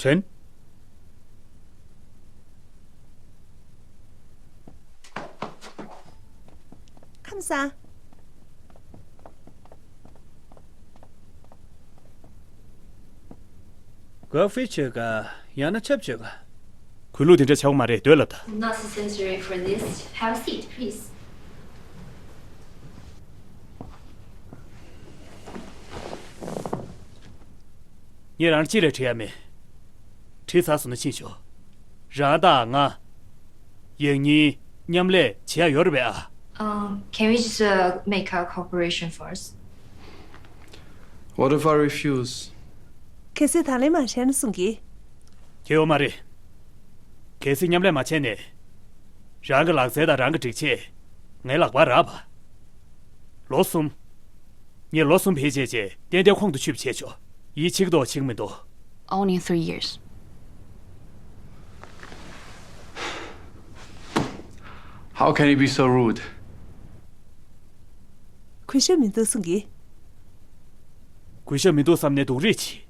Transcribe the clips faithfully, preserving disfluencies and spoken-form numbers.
དོན། ཁམས་བཟང་། གོ་ཕི་བྱོས་ག་ཡང་ན་ཆབ་བྱོས་ག་གུས་ལུགས་དེ་འདྲ་བྱ་བ་མ་རེད། སྡོད་ལབ་ད། Not necessary for this. Have a seat, please. ངས་རང་ལ་ཅི་ལས་དྲི་ཡ་མེད། དྲི་ཚར་སོང་ན་ཕྱིན་ཤོག་རང་དང་ང་། ཡང་སྙིང་མཉམ་ལས་བྱེད་ཡ་ཡོད་རེད་པས་ཨ། Um, can we just uh, make our cooperation first? What if I refuse? གལ་སྲིད་ད་ལན་མ་བྱས་ན་གསུང་གི། ཁྱེད་ཡོད་མ་རེད། གལ་སྲིད་མཉམ་ལས་མ་བྱས་ནས། རང་གི་ལག་རྩལ་དང་རང་གི་སྒྲིག་ཆས། ངའི་ལག་པར་རག་པ། ལོ་གསུམ། ངས་ལོ་གསུམ་བེད་སྤྱད་རྗེས་ཏན་ཏན་ཁོང་དུ་ཆུད་པ་བྱས་ཆོག་ཡིད་ཆེས་ཀྱི་འདུག་ཆེས་ཀྱི་མི་འདུག Only three years. How can you be so rude? གུས་ཞབས་མི་འདུག་གསུང་གི། གུས་ཞབས་མི་འདུག་བསམ་ནས་སྡུག་རུས་བྱེད།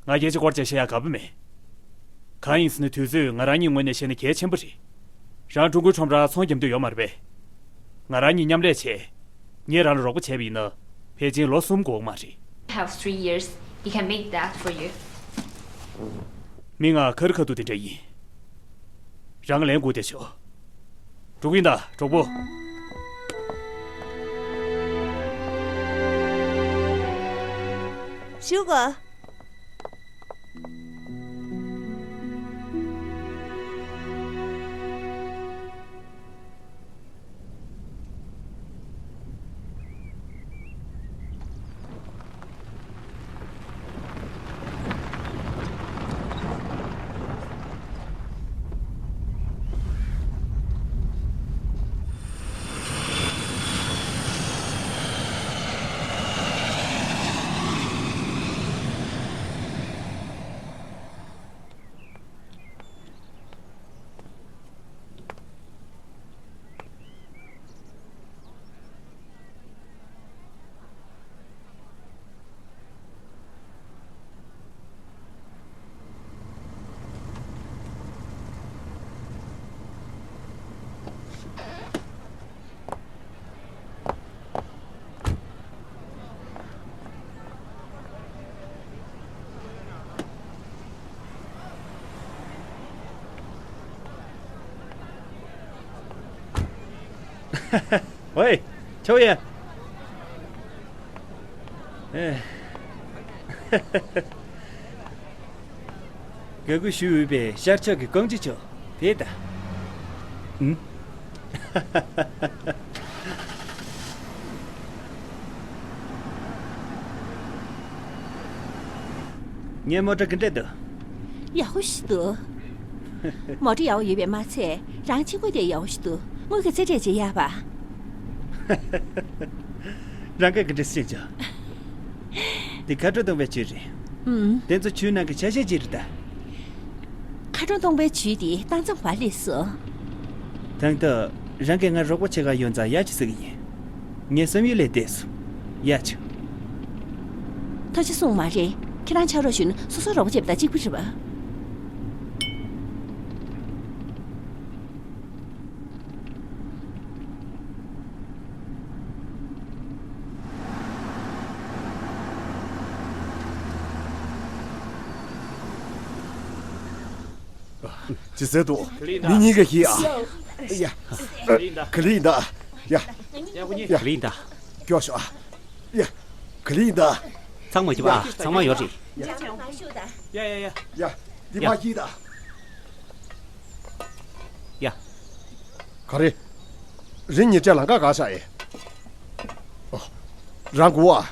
ང་སྐད་ཆ་སྐོར་ཅིག་བཤད་ཡ་དགའ་པོ་མེད། གང་ཡིན་ཟེར་ན་དུས་ཚོད་ང་རང་ཉིད་ངོས་ནས་བཤད་ན་གལ་ཆེན་པོ་རེད། རང་ཀྲུང་གོའི་ཁྲོམ་རར་ཚོང་རྒྱག་འདོད་ཡོད་མ་རེད་པས། ང་རང་གཉིས་མཉམ་ལས་བྱས། ངས་རང་ལ་རོགས་པ་བྱས་པ་ཡིན་ན། ཕལ་ཆེར་ལོ་གསུམ་འགོར་གི་མ་རེད། Have three years. He can make that for you. མི་ང་ཁ་རི་ཁ་ཐུག་དེ་འདྲ་ཡིན། རང་ལན་དགུ་དེ་ཤོག་འགྲོ་གི་ཡིན་ད་གྲོགས་པོ། བཞུགས་ག་ཝེ། ཆོ་ཡ། ཨེ། དགའ་དགུ་ཞུ་འོས་པའི་ཤར་ཕྱོགས་ཀྱི་ཀོང་ཅི་ཆོ་དེ་ད། ཨུམ། ངའི་མོ་ཊ་ག་འདྲ་འདུག་ཡག་པོ་ཞིག་འདུག་མོ་ཊ་ཡག་པོ་ཡོད་པས་མ་ཚད་རང་ཕྱི་སྒོ་དེ་ཡག་པོ་ཞིག་འདུག་དངུལ་གྱི་རྩིས་སྤྲད་བྱེད་ཡག་པ། རང་གིས་ག་འདྲ་ཤེས་བྱུང་། འདི་མཁའ་འགྲོ་སྟོན་པའི་ཇུས་རེད། ཨུམ། དེ་ཚོ་ཇུས་ནང་གི་ཆ་ཤས་ཅིག་རེད་ད། མཁའ་འགྲོ་སྟོན་པའི་ཇུས་དེ་ཏང་ཙམ་བ་སླེབས་སོང་། དང་ཐོག་རང་གིས་ང་རོགས་པ་བྱེད་ག་ཡོང་ཙང་ཡ་ཅིག་ཟེར་གི་ཡིན། ངའི་བསམ་ཡུལ་ལས་འདས་སོང་། ཡ་ཅིག་ཐབས་ཤེས་གསུངས་མ་རེད། ཁྱེད་རང་ཆ་རོགས་ཞུས་ན་སོ་སོ་རོགས་པ་བྱེད་པ་དང་གཅིག་པ་རེད་པ། ཇི་སྲིད་དུ་མི་གཉིས་ཀ་ཡིན་ཨ། ཡ། ག་ལེ་ཡིན་ད། ཡ། ཡ། ག་ལེ་ཡིན་ད། མགྱོགས་ཤོག་ཨ། ཡ། ག་ལེ་ཡིན་ད། ཚང་མ་ཡོད་པ་ཨ། ཚང་མ་ཡོད་རེད། ཡ་ཡ་ཡ། ཡ། འདི་མ་ཡིན་ད། ཡ། ག་རེ། རི་ཉིན་བྱེད་ལམ་ཁ་ག་བཞག་ཡིན། ཨོ། རང་དགོས་ཨ།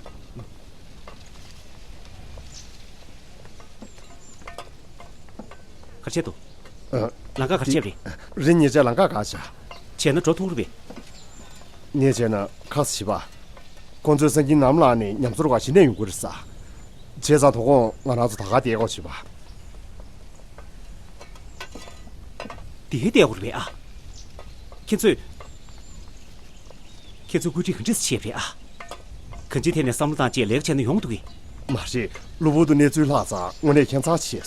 ག་རེ་བྱས་འདུག་ཨ། ལམ་ཁ་ག་རེ་བྱས་པ་རེད། རི་ཉིན་བྱེད་ལམ་ཁ་ག་བཞག་བྱས་ན་འགྲོ་ཐུབ་རེད་པས། ངས་བྱས་ན་ཁག་ཆེ་བ། ཁོང་ཚོའི་སང་ཉིན་ནམ་ལངས་ནས་ཉམས་གསོ་ག་ཞིག་ནས་ཡོང་གི་རེད་ས། བྱས་ཙང་དོ་དགོང་ང་རང་ཚོ་ད་ག་བསྡད་དགོས་བྱེད་པ། དེ་བསྡད་དགོས་རེད་པས་ཨ། ཁྱེད་ཚོས། ཁྱེད་ཚོས་བཀོད་སྒྲིག་ག་འདྲས་བྱས་པ་རེད་ཨ། གང་ཅིའི་ཐད་ནས་བསམ་བློ་བཏང་རྗེས་ལས་ཀ་བྱས་ན་ཡོང་འདུག་གས། མ་རེད། གློ་བུར་དུ་གནས་ཚུལ་ལྷག་ཙང་དངོས་གནས་ཁྱད་མཚར་ཆེ།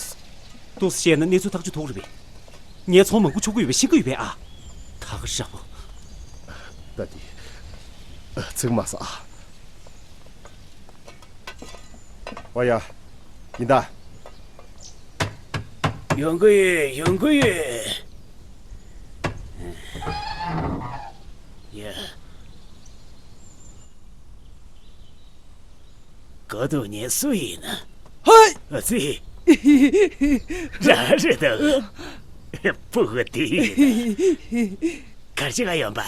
ཏོག་ཙམ་བཤད་ན་གནས་ཚུལ་ཐག་གཅོད་ཐུབ་རེད་པས། ངས་ཚོང་མང་པོ་ཆོག་གི་ཡོད་པས་ཤེས་ཀྱི་ཡོད་པས་ཨ། ད་ག་རེ་བཞག་པོ། ད་དེ། ཚིག་མ་ཟ་ཨ། ཨོ་ཡ། ཡིན་ད། ཡོང་གི་ཡོད། ཡོང་གི་ཡོད། ཡ། ག་དུ་ཉན་སུ་ཡིན་ན། ཧོ། ཨ་ཙི། རང་རེད་ད། སྤུ་གུ་དེ་ཡིན། གར་ཅི་ག་ཡོང་པ།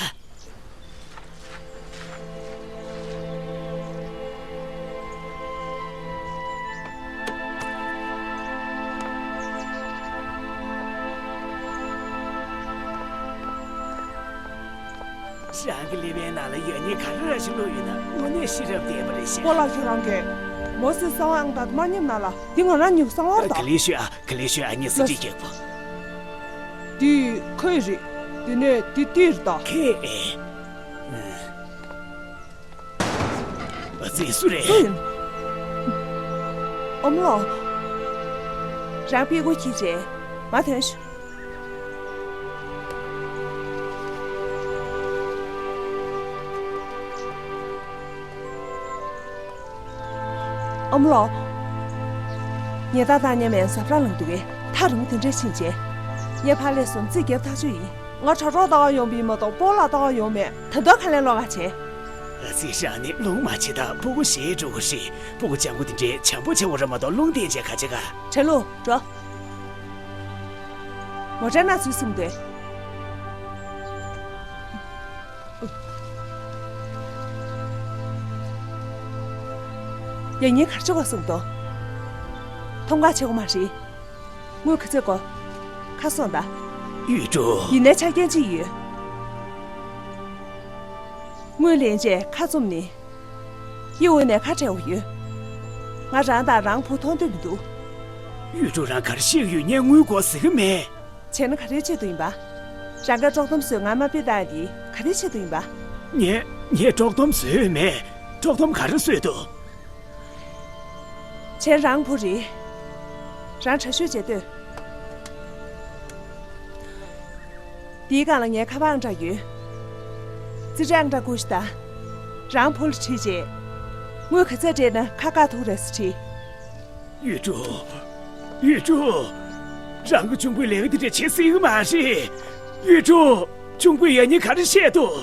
རང་གི་ཀླད་པའི་ནང་ལ་ཡ་ཉེས་ག་རེ་ར་ཞིག་བླུགས་ཡོད་ན་དངོས་གནས་ཤེས་རབ་ལྡན་པ་རེད་ཤག་སྤོ་ལགས་ཁྱེད་རང་གིས་མོ་སི་གསང་བའི་ཨང་རྟགས་མ་ཉམས་ན་ལ་འདི་ང་རང་ཉིད་གསང་བ་རེད་ད། ག་ལེ་ཤོད་ཨ། ག་ལེ་ཤོད་ཨ། ཉེ་སྲིད་ཀྱི་རྒྱལ་པོ། འདི་ཁོའི་རེད། དེ་ནས་འདི་ཏིར་ད། ཁེ་ཨེ། ཨ་ཙི་སུ་རེད། སུ་ཡིན། ཨོ་མོ་ལོ། རང་པི་གོ་ཁྱི་རེད། མ་ཐོན་ཤོག་ཨོ་མོ་ལོ། ངས་ད་ལྟ་ཉལ་མེད་ཟབ་ར་ལངས་འདུག་གས། ཐག་རིང་པོ་དེ་འདྲ་ཕྱིན་རྗེས། ངས་ཕར་ལས་སོང་རྩིས་རྒྱབ་ཐག་ཆོད་ཡིན། ང་གྲོགས་གྲོགས་ལྟ་བ་ཡོང་པའི་མ་གཏོགས་སྤོ་ལགས་ལྟ་བ་ཡོང་མེད། ད་དུང་ཁ་ལན་སློག་ག་བྱེད། ཨ་ཙི་རང་ནི་རླུང་མ་བྱེད་ད་སྤུ་གུ་ཞེ་དྲག་གོ་ཤི། སྤུ་གུ་ལྗང་གུ་དེ་འདྲའི་བྱམས་པོ་བྱ་བོ་ར་མ་གཏོགས་རླུང་བསྟན་བྱས་ག་བྱེད་ག་བྲེ་ལུ་འགྲོ། མོ་ཊ་ནང་ཚུད་སོང་སྟེ། ཡང་ཉིན་གར་ཆོག་ག་སོང་དོ། མཐོང་ག་ཆོག་མ་རེད། དངུལ་ག་ཚོད་དགོས། ཁ་སོང་ད། ཡུས་ཀྲུང་། ཡིན་ནའི་ཆ་རྐྱེན་གཅིག་ཡོད། དངུལ་ལེན་རྗེས་ཁ་བཙུམ་ནི། གཡས་འོག་ནས་ཁ་བྲལ་བ་ཡོད། ང་རང་དང་རང་བུ་མཐོང་འདོད་མི་འདུག་ཡུས་ཀྲུང་རང་ག་རེ་བཤད་ཡོད། ངས་དངུལ་དགོས་ཟེར་གི་མེད། བྱས་ན་ག་རེའི་ཆེད་དུ་ཡིན་པ། རང་གིས་དཀྲོག་གཏམ་བཟོས་ང་མ་ཕེབས་བཏང་དེ་ག་རེའི་ཆེད་དུ་ཡིན་པ། ངས་ངས་དཀྲོག་གཏམ་བཟོས་མེད། དཀྲོག་གཏམ་ག་རེ་བཟོས་འདུག་བྱས་ན་རང་བུ་རེད། རང་དྲག་ཤོས་བྱེད་འདོད། འདིའི་སྒང་ལ་ངའི་ཁ་པར་ཨང་གྲངས་ཡོད། རྩིས་ཁྲའི་ཨང་གྲངས་བསྐུར་ཤོག་དང་། རང་བུ་ལ་དྲིས་རྗེས། དངུལ་ག་ཚད་སྤྲད་ན་ཁ་བཀག་ཐུབ་རེད་ཟེར་དྲིས། ཡུས་ཀྲུང་། ཡུས་ཀྲུང་། རང་གི་གཅུང་པོས་ལས་ཀ་འདི་འདྲ་བྱེད་སྲིད་ཀྱི་མ་རེད། ཡུས་ཀྲུང་། གཅུང་པོས་ཡ་ཉེས་ག་རེ་བཤད་འདུག་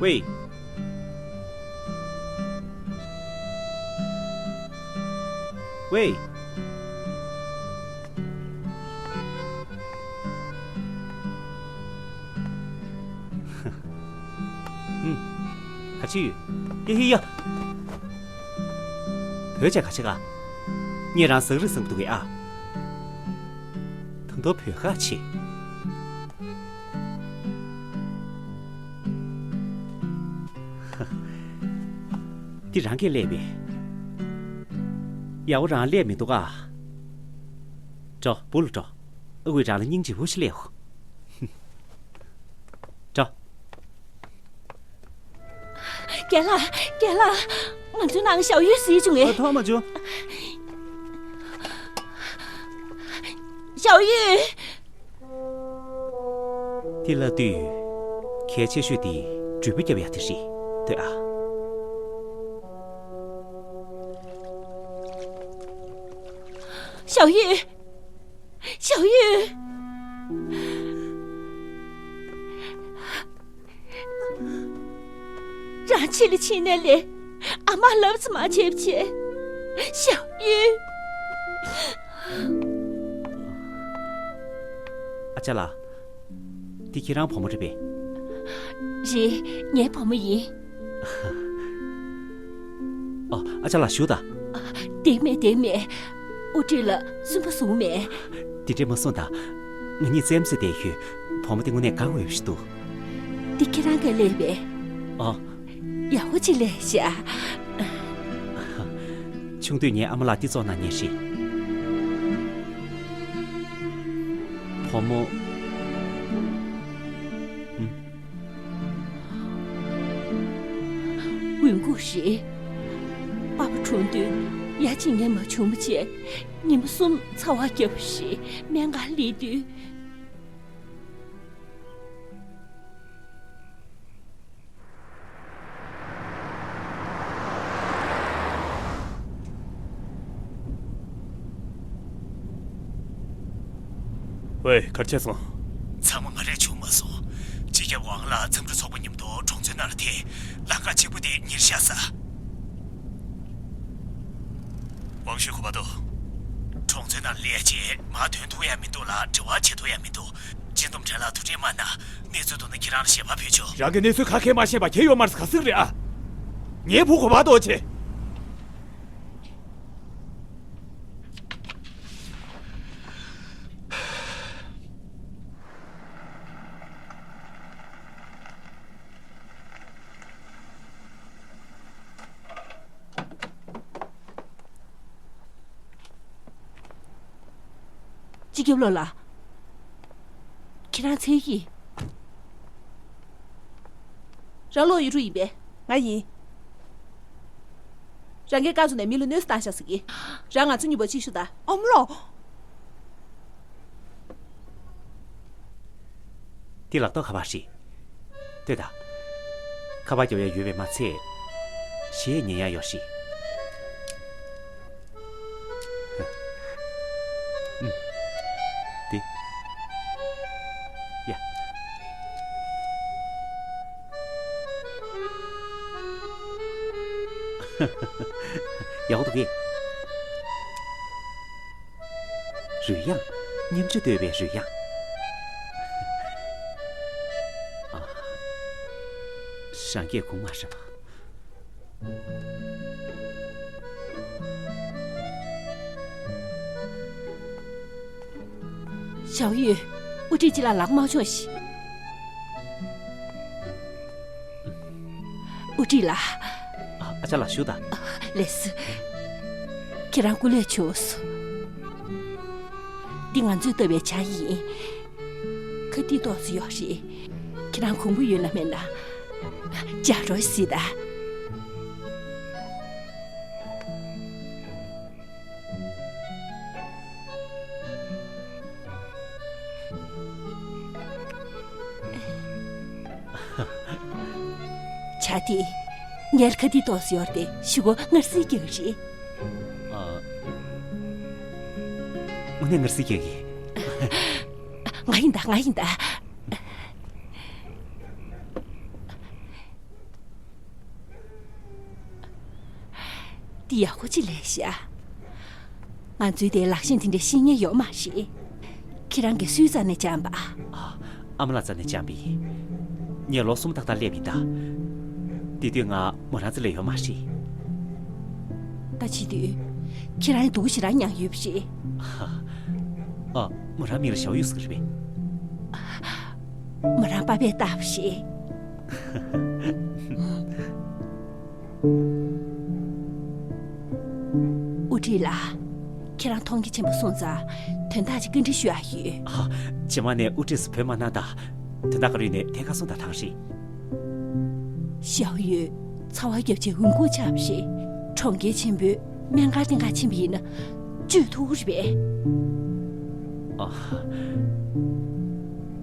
ཝེ། ཝེ། ཨུམ། ག་ཅི་ཡོད། ཡ་ཡ་ཡ། བོད་ཆས་ག་ཅི་ག་ངས་རང་ཟ་རིགས་ཟ་གི་འདུག་གས་ཨ། ད་དུང་བོད་ཁ་ཕྱེ། འདི་རང་གིས་ཀླད་པས། ཡག་པོ་རང་ཀླད་མི་འདུག་ག་འགྲོ། སྦུག་ལ་འགྲོ། ཨ་ཁུས་རང་ལ་སྙིང་རྗེ་པོ་ཞིག་སླེབས་ཡོང་། འགྲོ། རྒན་ལགས། རྒན་ལགས། ང་ཚོའི་ནང་ཞའོ་ཡུས་གཟིགས་བྱུང་ངས། ཨ། མཐོང་མ་བྱུང་། ཞའོ་ཡུས། དེ་ལབ་དུས། གལ་ཆེ་ཤོས་དེ་འགྲུལ་པ་བརྒྱབ་ཡག་དེ་རེད་འདོད་ཨ། ཞའོ་ཡུས། ཞའོ་ཡུས། རང་ཕྱི་ལ་ཕྱིན་ནས་ལས། ཨ་མ་ལབ་ཙམ་མ་བྱེད་པ་བྱེད། ཞའོ་ཡུས། ཨ་ཅག་ལགས། འདི་ཁྱེད་རང་བུ་མོ་རེད་པས། རེད། ངའི་བུ་མོ་ཡིན། ཨ། ཨ་ཅག་ལགས་བཞུགས་དང་། བསྡད་མེད། བསྡད་མེད། དབུ་ཁྲིད་ལ་སུན་པོ་བཟུང་མེད། དེ་འདྲས་མ་གསུངས་དང་། ང་གཉིས་རྩེད་མོ་རྩེ་བསྡད་ཡོད། བུ་མོ་དེ་དངོས་གནས་དགའ་འོས་ཤིག་འདུག་འདི་ཁྱེད་རང་གིས་ལས་པས། ཨ། ཡག་པོ་ཅིག་ལས་ཤག་ཆུང་དུས་ངའི་ཨ་མ་ལགས་འདི་བཙོང་གནང་མཁན་རེད། བུ་མོ། ཨུམ། འོས་སྐུ་རེད། པ་ཕ་གྲོངས་དུས་ཡ་གཅིག་ངས་མ་བྱུང་བ་བྱས། ཉིན་མོ་གསུམ་ཚ་བ་བརྒྱབ་པ་རེད། སྨན་ཁང་སླེབས་དུས། ཝེ། ག་རེ་བྱས་སོང་། ཚང་མ་ང་རས་བྱུང་མ་སོང་། སྤྱི་ཁྱབ་ཝང་ལགས་འཚམས་འདྲི་ཚོགས་པ་མཉམ་དུ་གྲོང་ཚོའི་ནང་ལ་ཐད། ལམ་ཁ་གཅིག་པུ་དེ་ཉེར་ཤག་ས། ཝང་ཞུས་གོ་བ་དོ། གྲོང་ཚོའི་ནང་སླེབས་རྗེས་མར་ཐོན་ཐུབ་ཡ་མི་འདུག་ལ། འབྲེལ་བ་བྱེད་ཐུབ་ཡ་མི་འདུག་སྤྱི་འདོམས་ཁྲལ་ལ་ཐུགས་ཁྲལ་མ་གནང་། གནས་ཚུལ་འདུག་ན་ཁྱེད་རང་ལ་ཞལ་པར་ཕུལ་ཆོག་རང་གི་གནས་ཚུལ་ཁ་ཁས་མ་ཤེས་པ་ཁྱེད་ཡོད་མ་རེད། ག་ཟིག་རེད་ཨ། ངའི་བུ་གོ་བ་དོ་ཆེ། སྤྱི་ཁྱབ་བློ་ལགས། ཁྱེད་རང་འཚོལ་གྱི། རང་ལོག་ཡུ་ཊུབ་ཡིན་པས། ང་ཡིན། རང་གིས་བཀའ་བཟོ་ནས་མི་ལ་གནོད་འཚེ་བཏང་ཤག་ཟེར་གི། རང་ང་ཚོ་གཉིས་པོ་གཅིག་ཞུ་དང་། ཨོམ་ལོ། འདི་ལག་ཐོགས་ཁ་པར་རེད། ལྟོས་དང་། ཁ་པར་རྒྱག་ཡ་ཡོད་པས་མ་ཚད། གཞས་ཉན་ཡ་ཡོད་རེད། ཨུམ། འདི། ཡ། ཡག་པོ་འདུག་གས། རོལ་དབྱངས། སྙེམས་བྱེད་བསྟོད་པའི་རོལ་དབྱངས། ཨ། རང་སྐད་གོང་མ་རེད་པ། ཞའོ་ཡུས། དབུ་ཁྲིད་ཅིག་ལ་ལག་མ་ཕྱོགས་ཤིག་དབུ་ཁྲིད་ལགས། ཨ། ཨ་ཅག་ལགས་བཞུགས་དང་། ལགས་སོ། ཁྱེད་རང་སྐུ་ལས་བྱུང་སོང་། འདི་ང་ཚོས་བཏབ་པའི་ཇ་ཡིན། ཁ་ཏི་ཏོག་ཙམ་ཡོད་རེད། ཁྱེད་རང་གོང་བུ་ཡོད་ན་མེད་ན། ཇ་རོ་སྲིད་ད། ཇ་དེ། ངའི་ཁ་ཏི་ཏོག་ཙམ་ཡོད་རེད། ཞུ་གོ་ངར་སིལ་རྒྱག་རེད། ཨ། དངོས་གནས་ངར་སིལ་རྒྱག་གི། ང་ཡིན་ད། ང་ཡིན་ད། འདི་ཡག་པོ་ཅིག་ལས་ཤག་ང་ཚོའི་དེ་ལག་ཤེས་དེ་འདྲ་ཤེས་མཁན་ཡོད་མ་རེད། ཁྱེད་རང་གིས་སུའི་རྩ་ནས་སྦྱངས་པ། ཨ། ཨ་མ་ལགས་རྩ་ནས་སྦྱངས་པ་ཡིན། ངས་ལོ་གསུམ་ཏག་ཏག་སླེབས་ཡིན་ད། དེ་དུས་ང་མོ་རང་རྩ་ལ་ཡོད་མ་རེད། ད་བྱེད་དུས། ཁྱེད་རང་ཡང་སྡུག་ཞེ་དྲག་མྱངས་ཡོད་པ་རེད། ཨ། མོ་རང་མིང་ལ་ཞའོ་ཡུས་ཟེར་གི་རེད་པས། མོ་རང་པ་ཕས་བཏགས་པ་རེད། དབུ་ཁྲིད་ལགས། ཁྱེད་རང་མཐོང་རྒྱ་ཆེན་པོ་སོང་ཙང་། དོན་དག་ཅིག་བཀའ་འདྲི་ཞུ་ཡག་ཡོད། ཨ། རྗེས་མ་ནས་དབུ་ཁྲིད་ཟེར་བོས་མ་གནང་དང་། དོན་དག་ག་རེ་ཡིན་ནའི་ཐད་ཀར་གསུངས་དང་། ཐང་ཧྲི། ཞའོ་ཡུས། ཚ་བ་བརྒྱབ་བྱས་འོང་སྐུ་ཆགས་པ་རེད། གྲོང་ཁྱེར་ཆེན་པོའི་སྨན་ཁང་སྟེང་ཁ་ཕྱིན་པ་ཡིན་ན། བཅོས་ཐུབ་ཀྱི་རེད་པས། ཨ།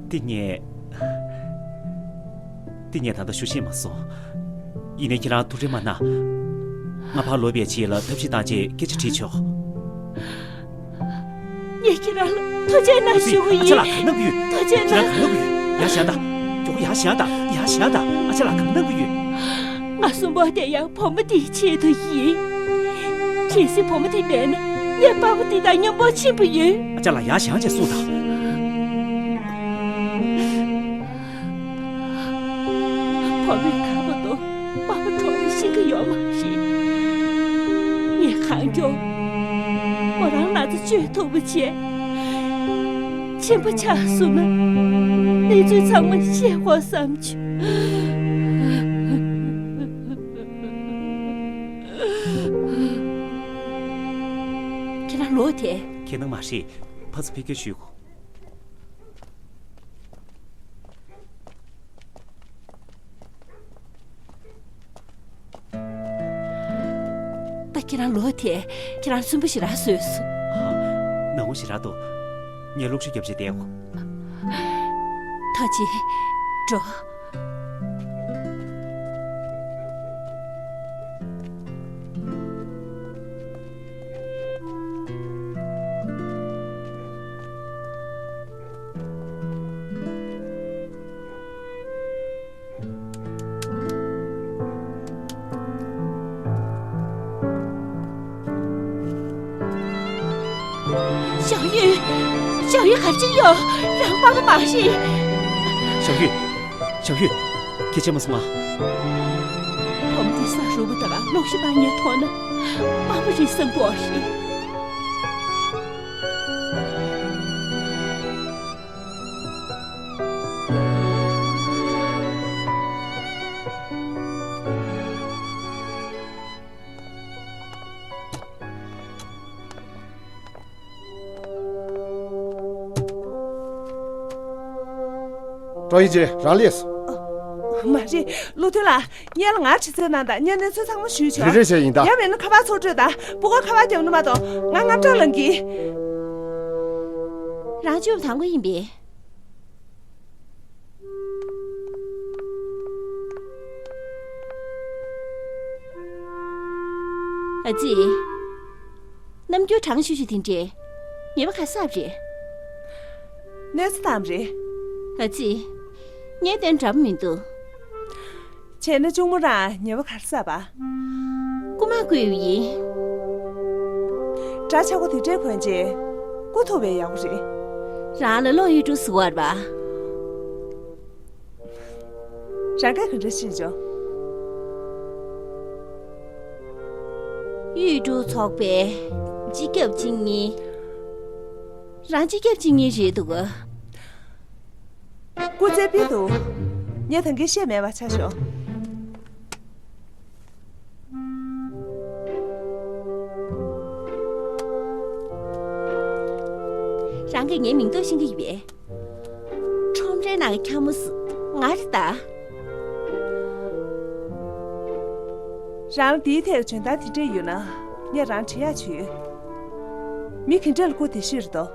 འདི་ངས། འདི་ངས་ད་ལྟ་ཞུ་ཤེས་མ་སོང་། ཡིན་ནའི་ཁྱེད་རང་ཐུགས་ཁྲལ་མ་གནང་། ང་ཕར་ལོག་པའི་རྗེས་ལ་ཐབས་ཤེས་བཏང་བྱས་སྐད་ཆ་དྲིས་ཆོག་ངས་ཁྱེད་རང་ལ་ཐུགས་རྗེ་གནང་ཞུ་གི་ཨ་ཅག་ལགས། ཡིན། གང་གནང་གི་ཡོད། ཐུགས་རྗེ་ཁྱེད་རང་གནང་། གང་གནང་གི་ཡོད། ཡར་བཞེངས་དང་། མགྱོགས་པོ་ཡར་བཞེངས་དང་། ཡར་བཞེངས་དང་། ཨ་ཅག་ལགས། གང་གནང་གི་ཡོད། ང་གསུམ་པོ་དེ་ཡང་བུ་མོ་དེའི་ཆེད་དུ་ཡིན། གལ་སྲིད་བུ་མོ་དེ་མེད་ན་ངས་དཔའ་བོ་དེ་དང་མཉམ་པོ་ཕྱིན་པ་ཡིན། ཨ་ཅག་ལགས། ཡར་བཞེངས་བྱས་གསུངས་དང་། བུ་མོས་ད་བར་དུ་དཔའ་བོ་གྲོགས་པོ་ཤེས་ཀྱི་ཡོད་མ་རེད། ངས་གང་མགྱོགས་མོ་རང་ན་ཚ་བཅོས་ཐུབ་པ་བྱས། ཕྱིན་པ་ཆགས་སོང་ན་གནས་ཚུལ་ཚང་མ་ཤེས་དགོས་བསམ་བྱུང་། ཁྱེད་རང་ལོག་དེ། ཁྱེད་རང་མ་རེད། ཕར་ཚུར་ཕ་གིར་ཞུས་གོ། ད་ཁྱེད་རང་ལོག་དེ། ཁྱེད་རང་སུན་པོ་ཞེ་དྲག་བཟོས་སོང་། ཨ། མ་འོངས་ཞེ་དྲག་འདུག་ངས་གློག་ཤུགས་བརྒྱབ་བྱས་བསྡད་གོ། ཐུགས་རྗེ་ཆེ། འགྲོ། ཞའོ་ཡུས། ཞའོ་ཡུས་ག་རེ་བྱས་ཡོད། རང་དཔའ་བོ་མ་རེད། ཞའོ་ཡུས། ཞའོ་ཡུས། སྐད་ཆ་མ་གསུང་ཨ། བུ་མོ་དེ་ས་རུབ་པ་དང་གློག་ཤུགས་འཕར་ངེས་མཐོང་ན་དཔའ་བོ་རེད་བསམ་དགོས་རེད། ཀྲོའུ་ཡི་ཅི། རང་ལས་སོ། མ་རེད། བློ་མཐུན་ལགས། སྔོན་ལ་ང་དྲི་རྩད་གནང་དང་། ངས་གནས་ཚུལ་ཚང་མ་ཞུས་ཆོག་རེ་རེ་བྱས་ཡིན་ད། ཡང་མིན་ན་ཁ་པར་ཚུར་སྤྲོད་དང་། སྤུ་གུར་ཁ་པར་རྒྱབ་ན་མ་གཏོགས་ང་དངངས་སྐྲག་ལངས་ཀྱི། རང་ལྕེ་ཡོད་པ་དང་པོ་ཡིན་པས། ཨ་ཙི། རྣམ་འགྱུར་གྲང་ཤུར་ཤུར་དེ་འདྲས། ཉེས་པ་ག་རེ་བསགས་པ་རེད། གནོད་འཚེ་བཏང་བ་རེད། ཨ་ཙི། ངས་དོན་འདྲ་པོ་མི་འདུག་བྱས་ན་གཅུང་མོ་རང་ཉེས་པ་ག་རེ་བསགས་པ། རྐུ་མ་བརྐུས་པ་ཡིན། འདྲ་ཆགས་པོ་དེ་འདྲས་གོན་བྱས་རྐུ་ཐུབ་པའི་ཡག་པོ་རེད། རང་ལ་གློག་གཡུ་འབྲུག་ཟེར་བ་རེད་པ། རང་སྐད་ག་འདྲ་ཤེས་བྱུང་། གཡུ་འབྲུག་ཚོགས་པའི་སྤྱི་ཁྱབ་སྤྱི་གཉེར། རང་སྤྱི་ཁྱབ་སྤྱི་གཉེར་རེད་འདུག་ག་སྐུ་ཚེ་ཕུལ་འདུག་ངས་ད་གིན་བཤད་མེད་པ་ཆ་ཞོག་རང་གིས་ངའི་མིང་འདོགས་ཤེས་ཀྱི་ཡོད་པས། ཁྲོམ་རའི་ནང་གི་འཁྱམ་པོ་ང་རེད་ད། རང་ལ་འདིའི་ཐད་འཇོན་ཐང་དེ་འདྲས་ཡོད་ན་ངས་རང་དྲི་ཡག་བྱོས། མི་ག་འདྲས་ལ་རྐུ་དེ་ཤེས་རེད་དོ།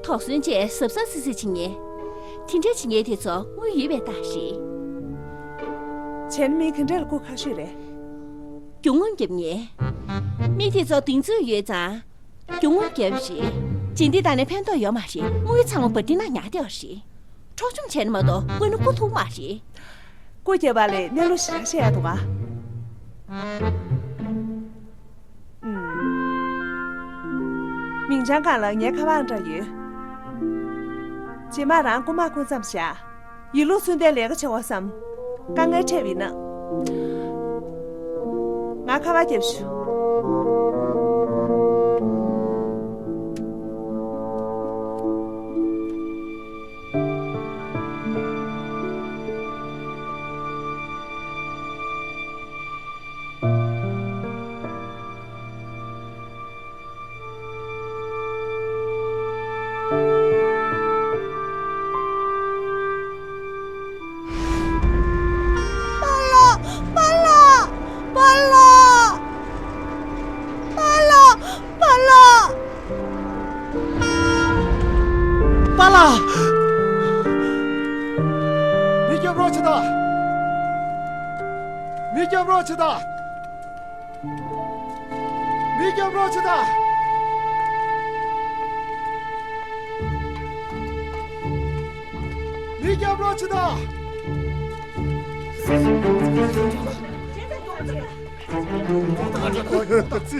དོགས་ཟོན་བྱས་གཟབ་གཟབ་སིག་སིག་བྱེད་མཁན། དེ་འདྲས་བྱེད་མཁན་དེ་ཚོ་དངུལ་ཡོད་པའི་རྟགས་རེད། བྱས་ན་མི་ག་འདྲས་ལ་རྐུ་ཁག་ཤོས་རེད། རྒྱུ་དངོས་རྒྱབ་མཁན། མི་དེ་ཚོ་གདེང་ཚོད་ཡོད་ཙང་། རྒྱུ་དངོས་རྒྱབ་རེད། རྗེས་འདེད་བཏང་ནས་ཕན་ཐོགས་ཡོད་མ་རེད། དངུལ་ཚང་མ་འབར་མདེལ་ནང་ཉར་བསྡད་པ་རེད། འཕྲོག་བཅོམ་བྱས་ན་མ་གཏོགས་རྐུ་ན་རྐུ་ཐུབ་མ་རེད། རྐུ་རྒྱབ་པ་ལས་གནས་ལུགས་ཞེ་དྲག་བཤད་ཡག་འདུག་ག་ཨུམ། མིང་བྱང་སྒང་ལ་ངའི་ཁ་པར་འདྲ་ཡོད། རྗེས་མ་རང་རྐུ་མ་རྐུ་མཚམས་བཞག་ཡིན་ལུགས་ཚུལ་ལྡན་ལས་ཀ་བྱེད་དགོས་བསམ། དཀའ་ངལ་འཕྲད་པ་ཡིན་ན། ང་ཁ་པར་རྒྱབ་ཞུ། པཱ་ལགས། པཱ་ལགས། པཱ་ལགས། པཱ་ལགས། པཱ་ལགས། པཱ་ལགས། མི་སྐྱོབ་རོགས་བྱེད་དང་། མི་སྐྱོབ་རོགས་བྱེད་དང་། མི་སྐྱོབ་རོགས་བྱེད་དང་། སྐྱབས་རོགས་བྱེད་དང་།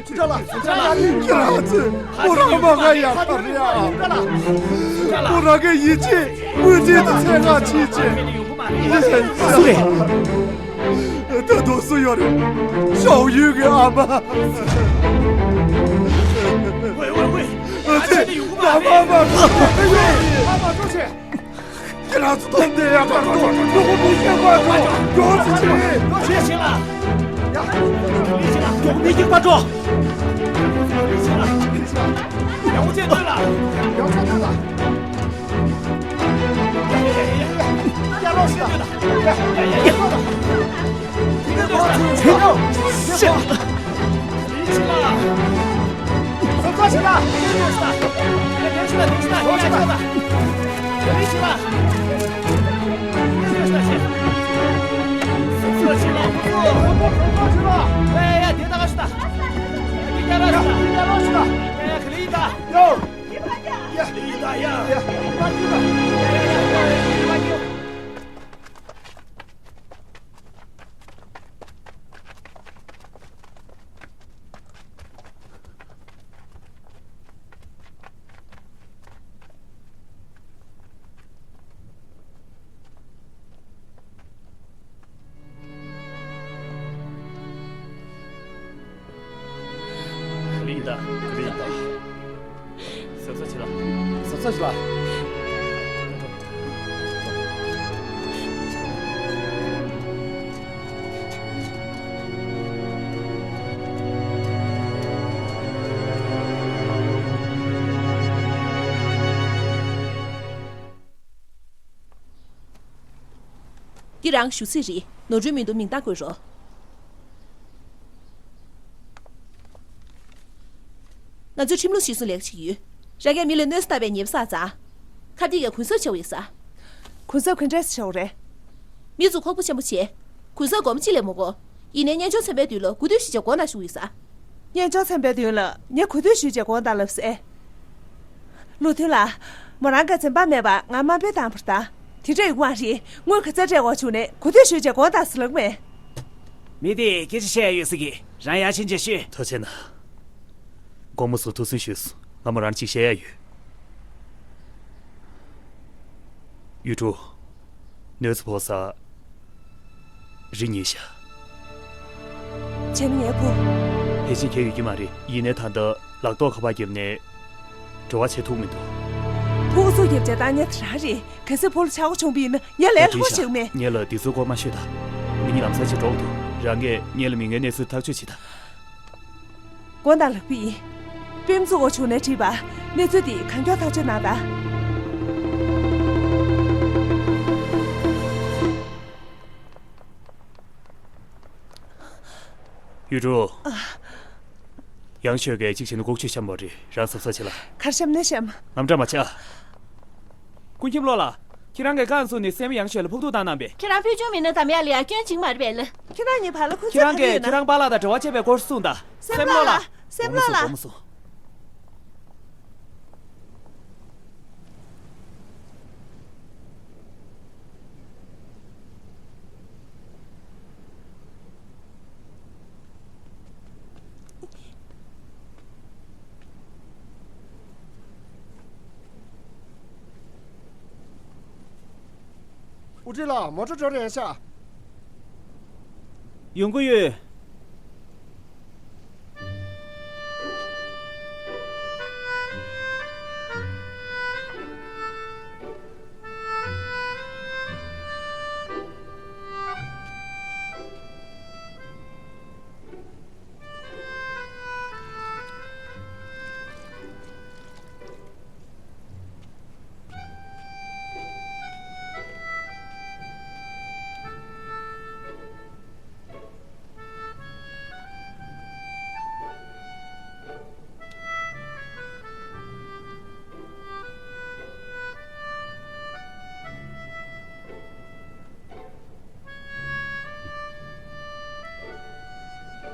ཁྱེད་རང་ཚོས་ཁོ་རང་མ་ང་ཡག་པ་རེད་ཨ། ཁོ་རང་གི་ཡིད་ཆེས་དངུལ་ཆེད་དུ་ཚད་བཀག་བྱེད་ཅེས། སུ་རེད། ད་དུང་སུ་ཡོད་རེད། ཞའོ་ཡུས་ཀྱི་ཨ་མ། ཝེ་ཝེ་ཝེ། ཨ་ཙི། ཨ་མ་མ་འགྲོ། ཨ་མ་འགྲོ་ཆེ། ཁྱེད་རང་ཚོ་མཐོང་དེ་ཡག་པར་འགྲོ། མགྱོགས་པོ་མི་སྐྱེལ་བར་འགྲོ། མགྱོགས་ཚེ་ཆེ། མགྱོགས་ཆེ་ཆེ་ལ། ཡ། མགྱོགས་པོ་མི་སྐྱེལ་བར་འགྲོ། ཡག་པོ་བྱས་སྡོད་ལ། ཡག་པོ་བྱས་སྡོད་ལ། ཡ་ཡ་ཡ་ཡ། ཡ་ཡ་ཡ་ཡ། ལི་ཏ། ལི་ཏ། གཟབ་གཟབ་བྱེད་ལ། གཟབ་གཟབ་བྱེད་ལ། འདི་རང་ཞུ་ཚིག་རེད། ནོར་འཁྲུལ་མི་འདུག་མིང་རྟགས་བཀོད་རོགས། ང་ཚོས་ཁྲིམས་ལུགས་གཞིར་བཟུང་ལས་ཀ་བྱེད་ཀྱི་ཡོད། རང་གིས་མི་ལ་གནོད་འཚེ་བཏང་བའི་ཉེས་པ་བསགས་ཙང་། ཁ་གཏད་ཀྱི་གུན་གསབ་བྱེད་དགོས་ཡོད་ས། གུན་གསབ་ག་འདྲས་སེ་བྱེད་དགོས་རེད། མི་ཚོ་ཁོག་པ་ཆེན་པོ་བྱས། གུན་གསབ་སྒོར་མོ་གཅིག་ལས་མི་དགོས། ཡིན་ནའི་གཉེན་སྐྱོང་ཚན་པའི་མདུན་ལ་གོ་ཐོས་ཞུས་བྱས་དགོངས་དག་ཞུ་གི་ཡོད་ས། གཉེན་སྐྱོང་ཚན་པའི་མདུན་ལ་ངས་གོ་ཐོས་ཞུས་བྱས་དགོངས་དག་ལབ་ས་ཨེ། ལུའུ་ཐུན་ལགས། མོ་རང་གི་འཛེམ་བག་མེད་པར་ང་དམའ་འབེབས་བཏང་བ་རེད་ད། དེ་འདྲ་ཡོང་གི་མ་རེད། དངུལ་ག་ཚོད་སྤྲད་དགོས་བྱུང་ནའི་གོ་ཐོས་ཞུས་བྱས་དགོངས་དག་ཟེར་ལབ་མེད། མི་དེས་སྐད་ཆ་བཤད་ཡ་ཡོད་ས་གི། རང་ཡ་ཆེན་ཆེ་ཤོས། ཐུགས་རྗེ་གནང་། དགོངས་པ་སོགས་ཐུགས་གསོ་ཞུས་སོང་། ང་མོ་རང་གཅིག་བཤད་ཡ་ཡོད། ཡུས་ཀྲུའུ། གནོད་འཚེ་ཕོག་ས་རི་ཉིལ་ཤག་བྱས་ན་ངའི་བུ། ཕལ་ཆེར་ཁྱད་ཡོད་ཀྱི་མ་རེད། ཡིན་ནའི་ད་ལྟ་ལག་ཐོག་ཁ་པར་བརྒྱབ་ནས་འབྲེལ་བ་བྱེད་ཐུབ་མི་འདུག་ཕྲུ་གུ་ཚོ་བརྒྱབ་བྱས་བཏང་ཉེན་ཁ་རང་རེད། གལ་སྲིད་བུ་ལ་ཆག་སྒོ་བྱུང་བ་ཡིན་ན་ངས་ལས་སླ་པོ་ཞིག་མེད། ངེད་ལ་འདི་ཚོའི་སྐོར་མ་ཤོད་ད། མི་གཉིས་ལམ་སང་ཅིག་འགྲོ་དགོས་འདུག་རང་གིས་ངེད་ལ་མི་ངན་གནས་ཚུལ་ཐག་གཅོད་བྱེད་ད། དགོངས་དག་ལགས་པས། དཔེ་མི་སྲིད་དགོས་བྱུང་ནའི་འགྲིག་པ། གནས་ཚུལ་འདི་གང་མགྱོགས་ཐག་གཅོད་གནང་དང་། ཡུས་ཀྲུའུ། ཡང་ཞོས་ཀས་གཅིག་བྱས་ན་ལྐོག་ཇུས་བཤམས་པ་རེད། རང་གཟབ་གཟབ་བྱེད་ལ། ག་རེ་བཤམས་ནས་བཤམས། དངངས་སྐྲག་མ་བྱེད་ཨ། ཀུན་མཁྱེན་བློ་ལགས། ཁྱེད་རང་གིས་རྐང་བཙུགས་ནས་སྲས་མོ་ཡང་ཞོས་ལ་ཕོག་ཐུག་བཏང་གནང་པས། ཁྱེད་རང་ཕུལ་བྱུང་མི་སྣ་དམ་ཡག་ལ་ཡ་སྐྱོན་བྱེད་ཀྱི་མ་རེད་པས་ལགས། ཁྱེད་རང་གཉིས་བར་ལ་ཁུར་ཁྱེད་རང་གིས་ཁྱེད་རང་པཱ་ལགས་དང་འབྲེལ་བ་བྱས་པའི་སྐོར་གསུངས་དང་། སྲས་མོ་ལགས། སྲས་མོ་ལགས། དགོངས་པ་སོང་། ཨུ་ཀྲི་ལགས། མོ་ཊ་འགྲོ་རན་ཤག་ཡོང་གི་ཡོད།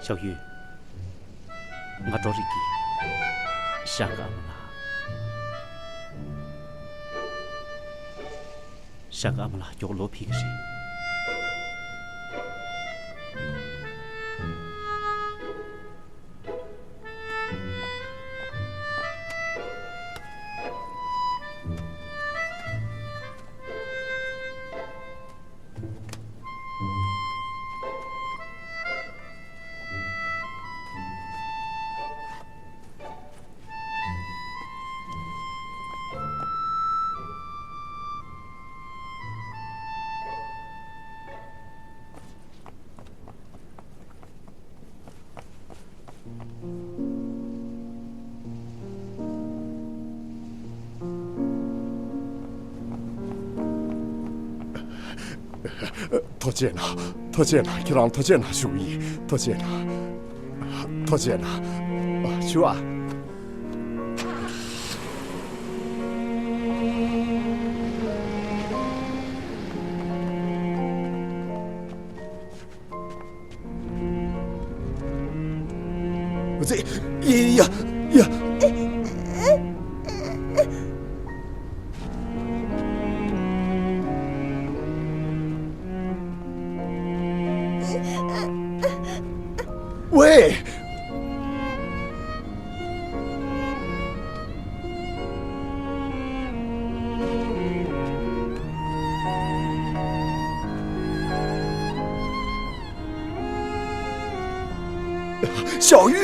ཞའོ་ཡུས། ང་འགྲོ་རིགས་ཀྱི། ཞང་ཀ་མ་ན། ཤག་ཨ་མ་ལགས་མགྱོགས་ལོག་ཕེབས་ཀྱི་རེད། ཐུགས་རྗེ་གནང་། ཐུགས་རྗེ་གནང་། ཁྱེད་རང་ཐུགས་རྗེ་གནང་ཞུ་གི་ཡིན། ཐུགས་རྗེ་གནང་། ཐུགས་རྗེ་གནང་། ཞུ་ཨ། ཙི། ཡ། ཡ། ཝེ། 小玉。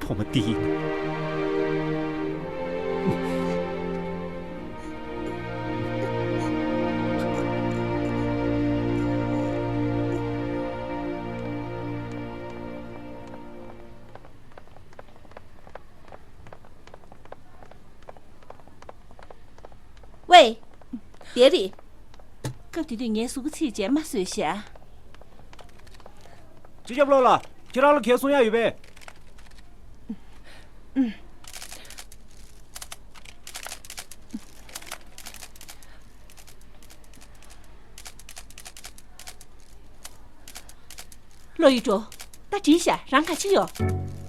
ཐོག་མ་དེ་ཡིན། ཝེ། དེ་རེད། སྐབས་དེ་དུས་ངའི་གཟུགས་པོ་ཚིག་བཅད་མ་བཟོད་ཤག་སྤྱི་ཁྱབ་བློ་ལ། ཁྱེད་རང་ལ་གལ་གསུང་ཡ་ཡོད་པས། བློ་ཡུལ་གྲུ། ད་བྲིས་ཤག་རང་ག་ཅི་ཡོད།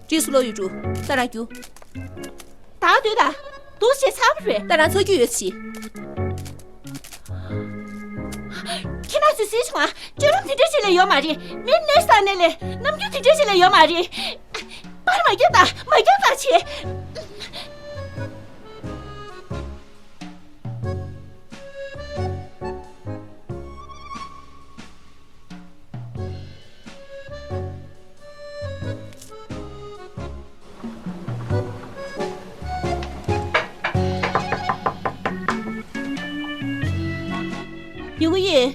བྲིས་སོང་བློ་ཡུལ་གྲུ། ད་རང་རྒྱུགས། ད་སྡོད་ད། འདུག་བྱས་ཚར་བ་རེད། ད་རང་ཚ་རྒྱུ་ཡོད་ཆི། ཁྱེད་རང་ཚོས་གཟིགས་བྱུང་ཨ། སྤྱོད་ལམ་དེ་འདྲ་ཞིག་ལས་ཡོད་མ་རེད། མི་གནས་ས་གནས་ལས་རྣམ་འགྱུར་དེ་འདྲ་ཞིག་ལས་ཡོད་མ་རེད། པར་མ་རྒྱག་ད། མ་རྒྱག་ད་བྱེད། ཡོང་གི་ཡིན།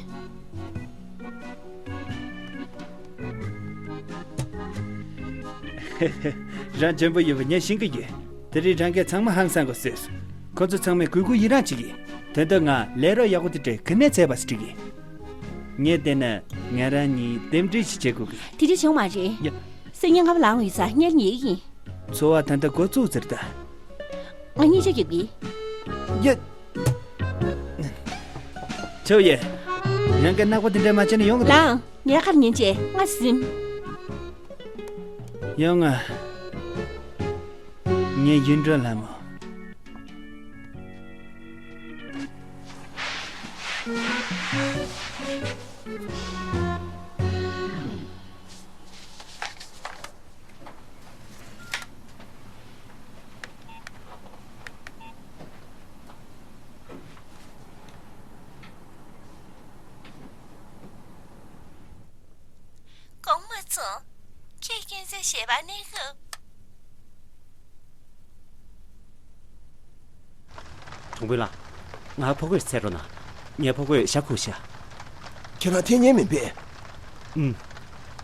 རང་འཇོན་པོ་ཡོད་པ་ངས་ཤེས་ཀྱི་ཡོད། དེ་རིང་རང་གིས་ཚང་མ་ཧང་སང་གི་བཟོས་སོང་། ཁོ་ཚོ་ཚང་མས་གུས་བཀུར་ཡི་རངས་བྱེད་ཀྱི། དོན་དུ་ང་ལས་རོགས་ཡག་པོ་དེ་འདྲས་ག་ནས་བཙལ་བ་ཞིག་འགྲིག་གི། ངས་བལྟས་ན་ང་རང་གཉིས་རྟེན་འབྲེལ་ཞིག་བྱེད་དགོས་གི། དེ་འདྲ་བྱུང་མ་རེད། ཡ། སང་ཉིན་ང་ལངས་ཡོད་ས་ངས་ཉལ་གྱི་ཡིན། འཚོ་བ་ད་ལྟ་འགོ་བཙུགས་ཟེར་ད། ང་གཉིས་ཆ་རྒྱབ་ཀྱི། ཡ། ཆོས་ཡེ། རང་གི་གནག་པོ་དེ་འདྲ་མ་བྱས་ན་ཡོང་གི་འདུག་ལངས། ངའི་ཁར་ཉན་བྱས་ང་ཟིན། ཡོང་ང་། ངའི་ཡུལ་འགྲོ་ལྷ་མོ། ཞེས་པ་གནས་སྐབས། གྲོང་དཔོན་ལགས། ང་ཕོ་རྒོད་འཚོལ་རོགས་གནང་། ངའི་ཕོ་རྒོད་ཞྭ་ཁུག་ཤག་ཁྱེད་རང་འཐེན་མཁན་མིན་པས། ཨུམ།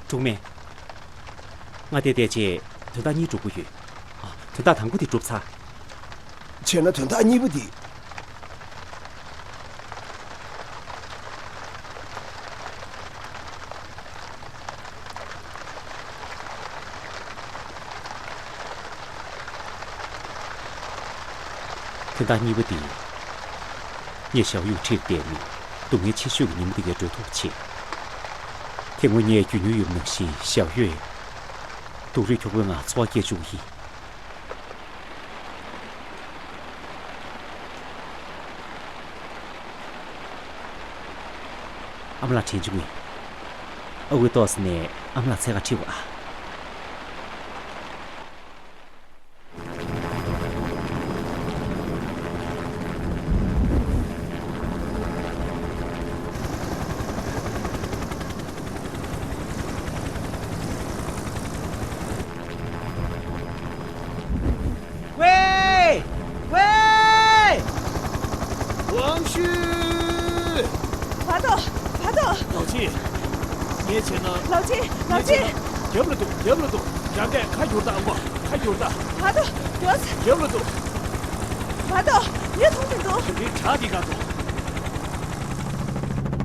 གྲོགས་མེད། ང་དེ་བསྡད་རྗེས་དོན་དག་གཉིས་སྒྲུབ་དགོས་ཡོད། ཨ། དོན་དག་དང་པོ་དེ་གྲུབ་ཚར། བྱས་ན་དོན་དག་གཉིས་པ་དེ། དོན་དག་གཉིས་པ་འདི། ངས་ཞའོ་ཡུས་ཁྲིད་བསྡད་ནས་སྡུག་བསྔལ་ཆེ་ཤོས་ཀྱི་ཉིན་མོ་འདི་གའི་གྲོལ་ཐུབ་པ་བྱེད། དེ་སྔོན་ངས་རྒྱུས་མྱོང་ཡོད་པ་ནང་བཞིན་ཞའོ་ཡུས་སྡུག་རུས་ཁྱོག་པོའི་ངང་འཚོ་བ་སྐྱེལ་བཅུག་གི་ཡིན། ཨ་མ་ལགས་དྲན་བྱུང་ངས། ཨ་ཁུའི་ཏོག་ཙམ་ནས་ཨ་མ་ལགས་འཚོལ་ག་ཁྲིད་དགོས་ཨ། ཝེ། ཝེ། ཝང་ཤུ། བར་དོ། བར་དོ། ལའོ་ཅི། ངས་བྱས་ན། ལའོ་ཅི། ལའོ་ཅི། ངས་བྱས་ན། རྒྱབ་ལ་འདུག་རྒྱབ་ལ་འདུག་རང་གིས་ཁ་བསྒྱུར་དང་ཨ་མ། ཁ་བསྒྱུར་དང་། བར་དོ། རྒྱབ་ལ་འདུག་བར་དོ། ངས་མཐོང་མི་འདུག་དེ་འདྲའི་བྲག་འདི་ག་འདུག་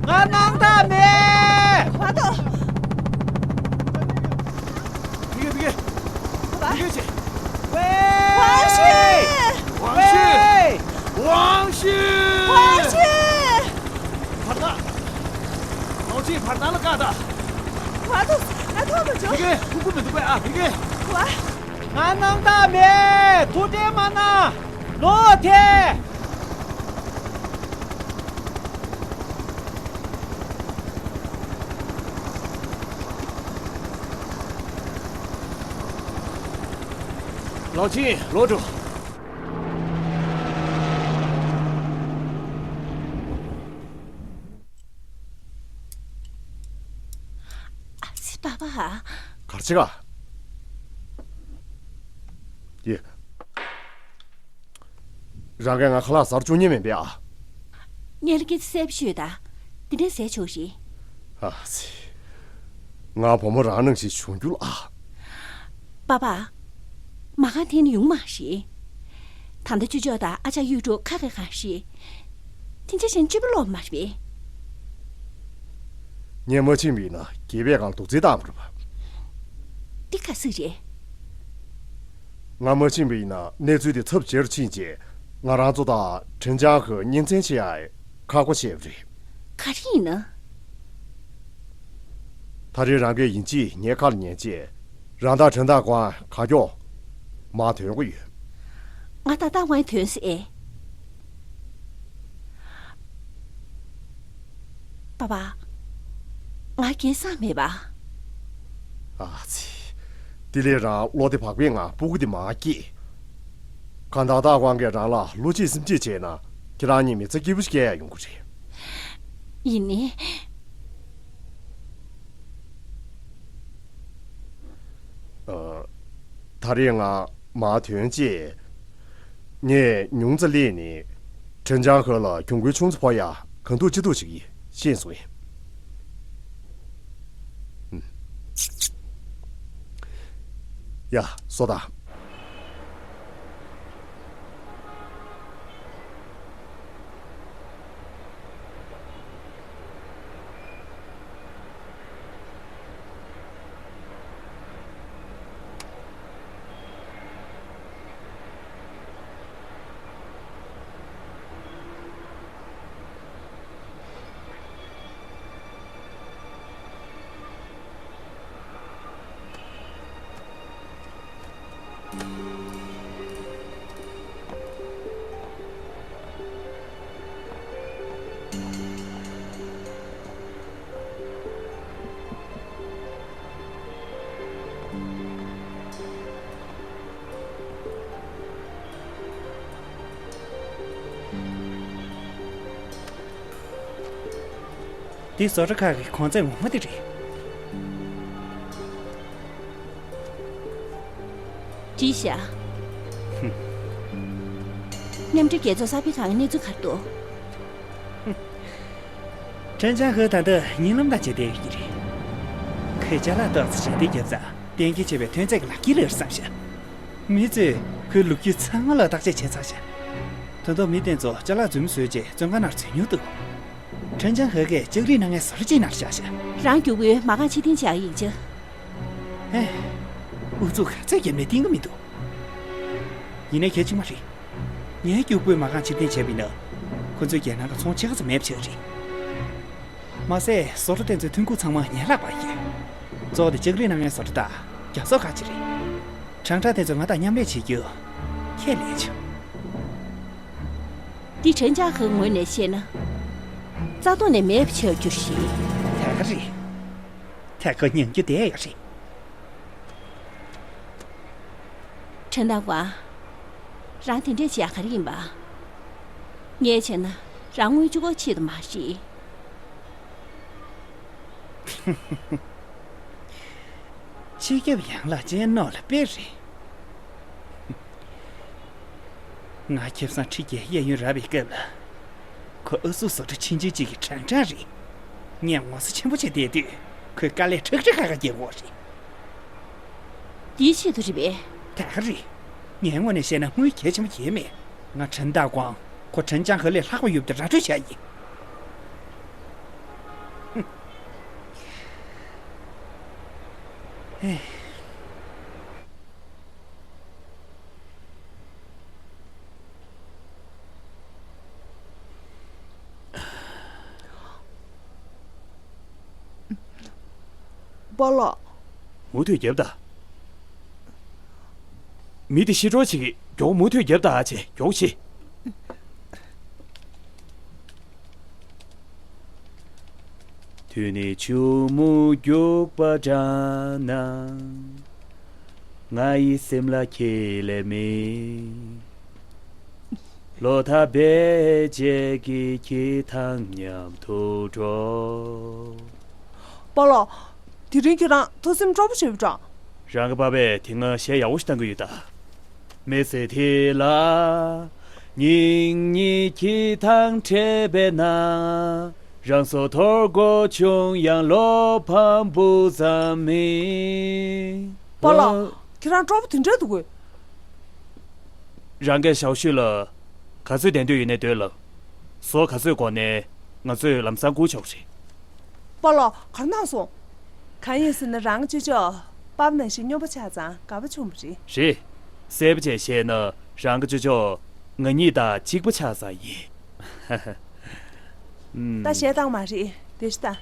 ང་སྣང་དག་མེད། བར་དོ། འདི་ག་འདི་ག་བ། འདི་ག་བྱེད། ཝེ། ཝང་ཤུ། ཝང་ཤུ། ཝེ། ཝང་ཤུ། ཝང་ཤུ། བར་ན། ལའོ་ཅི་བར་ན་ལ་བཀག་དང་། བར་དོ། ང་མཐོང་མི་འདུག་འདི་ག་ཐུག་གི་མི་འདུག་པས་ཨ་འདི་ག་བ། ང་སྣང་དག་མེད། ཐུགས་ཁྲལ་མ་གནང་། ལོག་ཐལ། ལའོ་ཅི། ལོག་འགྲོ། ཨ་ཙི། པ་པ། གར་ཅི་ག་ཡེ། རང་གིས་ང་ཁ་ལག་ཟ་རུ་བཅུག་མཁན་མིན་པས་ཨ། ངས་ལ་སྐད་ཆ་གསལ་པོ་ཤོད་དང་། འདི་འདྲ་ཟས་ཆོག་རེད། ཨ་ཙི། ང་བུ་མོ་རང་ནང་བཞིན་བྱུང་རྒྱུ་ལ་ཨ། པ་པ། མ་ཁང་འཐེན་ནས་ཡོང་མ་རེད། ད་ལྟ་ཅོ་ཅོ་དང་ཨ་ཅག་གཡུ་འབྲུག་ཁ་ཁ་གང་རེད། དེ་འདྲ་བྱས་ན་སྤྱོད་པ་ལོག་མ་རེད་པས། ངས་མ་ཕྱིན་པ་ཡིན་ན་སྒེར་པའི་སྒང་ལ་རྡོག་རྫིས་བཏང་མ་རུང་བ། འདི་ག་ཟིག་རེད། ང་མ་ཕྱིན་པ་ཡིན་ན་གནས་ཚུལ་དེ་ཚབས་ཆེ་རུ་ཕྱིན་རྗེས་ང་རང་ཚོ་དང་ཁྲིན་ཅང་ཧེ་གཉེན་ཚན་བྱེད་ཡག་ཁག་པོ་ཆགས་པ་རེད། ག་རེ་ཡིན་ན། ད་རེས་རང་གིས་ཡིན་གཅིག་ངའི་ཁ་ལ་ཉན་རྗེས་རང་དང་ཁྲིན་ཏང་ཀོང་ག་མགྱོགས་མར་ཐོན་དགོས་ཡོད། ང་ད་ལྟ་མར་ཐོན་ཟེར། པ་པ། ང་རྒྱལ་ས་མེད་པ། ཨ་ཙི། དེ་ལས་རང་བློ་བདེ་བག་ཕེབས་ངང་སྤུ་གུ་དེ་མར་སྐྱེལ། གང་ལྟར་ཏང་ཧྥང་གིས་རང་ལ་བློ་གཅིག་སེམས་གཅིག་བྱས་ན་ཁྱེད་རང་གཉིས་མི་ཚེ་སྐྱིད་པོ་ཞིག་སྐྱེལ་ཡག་ཡོང་གི་རེད། ཡིན་ནའི། ཨ། ད་རེས་ང་མར་ཐོན་རྗེས། ངས་ཉུང་ཙམ་སླེབས་ནས་ཁྲིན་ཅང་ཧེ་ལ་གྱོང་གུན་ཆུང་ཙམ་ཕོག་ཡག་གང་ཐུབ་ཅི་ཐུབ་བྱེད་ཀྱི་ཡིན། ཤེས་སོང་ངས། ཨུམ། ཡ། སོ་ད། འདི་བཟོ་གྲྭ་ཁག་གི་གོང་ཚད་ངོ་མ་དེ་རེད། བྲིས་བཞག། མཉམ་འབྲེལ་རྒྱལ་ཚོགས་གསར་སྤེལ་ཁང་གི་གནས་ཚུལ་ག་རེ་འདུག། ཁྲེན་ཅང་ཧེ་ད་ལྟ་ཉིན་ལམ་དང་བཅས་བསྡད་ཡོད་ཀྱི་རེད། ཁོས་ཅ་ལག་ཏོག་ཙམ་ཞལ་འདེབས་བརྒྱབ་ཙང་གཏན་འཁེལ་བྱས་པའི་ཐོན་རྫས་ཀྱི་ལག་འཁྱེར་ལོས་བསམ་ཤག། མི་ཚོས་ཁོའི་ལོ་རྒྱུས་ཚང་མ་ལ་བརྟག་དཔྱད་བྱས་ཚར་ཤག། དོན་ཐོག་མི་དེ་ཚོ་ཅ་ལག་རྫུན་མ་བཟོས་རྗེས་བཙོན་ཁང་ནང་འཛུལ་མྱོང་འདུག། ཁྲེན་ཅང་ཧེ་གིས་ལྕགས་རིགས་གནང་མཁན་བཟོ་གྲྭ་གཅིག་ནང་བཞག་ཤག། རང་རྒྱུགས་པོས་མ་རྐང་ཕྱིར་འཐེན་བྱེད་ཡག་ཡིག་ཆ། ཨེ། ཨུ་ཚུགས་ག་ཚོད་བརྒྱབ་ནའི་བཏིང་གི་མི་འདུག། ཡིན་ནའི་གལ་ཆེན་པོ་རེད། ངའི་རྒྱུགས་པོས་མ་རྐང་ཕྱིར་འཐེན་བྱས་པ་ཡིན་ན། ཁོ་ཚོའི་རྒྱལ་ནང་གི་ཚོང་ཕྱེད་ཀ་ཙམ་མེད་པ་ཆགས་ཀྱི་རེད། མ་ཟད་བཟོ་གྲྭ་དེ་ཚོའི་ཐོན་ཁུངས་ཚང་མ་ངའི་ལག་པར་ཡོད། གཙོ་བོ་དེ་ལྕགས་རིགས་གནང་མཁན་བཟོ་གྲྭ་དང་རྒྱ་སོག་ཁག་ཅིག་རེད། དྲང་ཐག་དེ་ཚོ་ང་དང་མཉམ་ལས་བྱེད་རྒྱུ་ཁས་ལེན་བྱུང་། འདི་ཁྲེན་ཅང་ཧེ་ངོས་ནས་བཤད་ན། རྩ་ཐོག་ནས་མེད་པ་ཆགས་རྒྱུ་རེད། དེ་ག་རེད། ད་ཁོ་མྱང་རྒྱུ་བསྡད་ཡོད་རེད། ཁྲེན་ཏཱ་ཀོང་། རང་དེ་འདྲས་བྱེད་ཡག་ག་རེ་ཡིན་པ། ངས་བྱས་ན་རང་དངུལ་ཆུ་སྒོར་ཆེད་དུ་མ་རེད། སྤྱི་ཁྱབ་ཡང་ལགས་སྤྱན་ནོར་ལ་དཔེ་རེད། ང་ཁེ་བཟང་ཁྲི་བརྒྱད་གཡས་གཡོན་རག་པའི་སྐབས་ལ། ཁོ་ཨུ་ཚུགས་བཟོ་གྲྭ་ཆུང་ཆུང་གཅིག་གི་ཁྲང་ཁྲང་རེད། ངས་ངོ་ཚ་ཆེན་པོ་བྱས་བསྡད་དུས་ཁོས་དཀའ་ལས་ཁྲག་ཁྲིག་ཁ་ཁ་རྒྱག་གི་ཡོད་རེད། འདིའི་ཆེད་དུ་རེད་པས། ད་ག་རེད། ངའི་ངོས་ནས་བཤད་ན་དངུལ་གལ་ཆེན་པོ་གང་ཡང་མེད། ང་ཁྲེན་ཏཱ་ཀོང་ཁོ་ཁྲེན་ཅང་ཧེ་ལས་ལྷག་པ་ཡོད་པ་དེ་ར་སྤྲོད་བྱས་ཡིན། ཧེ། པཱ་ལགས། མུ་མཐུད་རྒྱབ་དང་། མི་དེ་ཤི་འགྲོ་བྱེད་ཀྱི་མགྱོགས་མུ་མཐུད་རྒྱབ་དང་། ཨ་ཅེ་མགྱོགས་བྱེད། དུས་ནི་ཆུ་མོ་རྒྱུག་པ་འདྲ་ན། ང་ཡི་སེམས་ལ་ཁྱེད་ལས་མེད། ལོ་ཐ་བེ་ཅེ་གི་ཁྱི་ཐང་མཉམ་དུ་འགྲོ། པཱ་ལགས། དེ་རིང་ཁྱེད་རང་ཐུགས་སེམས་སྤྲོ་པོ་བྱེད་པ་འདྲ། རང་གི་པ་ཕས་དེ་སྔ་གཞས་ཡག་པོ་ཞིག་བཏང་གི་ཡོད་ད། མི་ཚེ་འདི་ལ་སྙིང་ཉེ་ཁྱི་ཐང་འཕྲད་པས་ན། རང་སྲོག་འདོར་དགོས་བྱུང་ཡང་བློ་ཕམ་སྤུ་ཙམ་མེད། པཱ་ལགས། ཁྱེད་རང་སྤྲོ་པོ་དེ་འདྲ་འདུག་གས། རང་གིས་ཞའོ་ཤུས་ལ་ག་ཚོད་བསྡད་འདོད་ཡོད་ནའི་སྡོད་ལབ། ཟོག་ག་ཚོད་དགོས་ནའི་ང་ཚོས་ལམ་སང་བསྐུར་ཆོག་རེད། པཱ་ལགས། ག་རེ་གནང་སོང་། གང་ཡིན་ཟེར་ན་རང་གི་ཅོ་ཅོ་པཱ་ཕ་ནང་བཞིན་སྨྱོན་པ་ཆགས་ཙང་དགའ་པོ་བྱུང་བ་རེད། རེད། གསལ་པོ་བྱས་བཤད་ན་རང་གི་ཅོ་ཅོ་ང་གཉིས་དང་གཅིག་པ་ཆགས་ཙང་ཡིན། ད་གཞས་བཏང་མ་རེད། བསྡད་ཤིག་ད།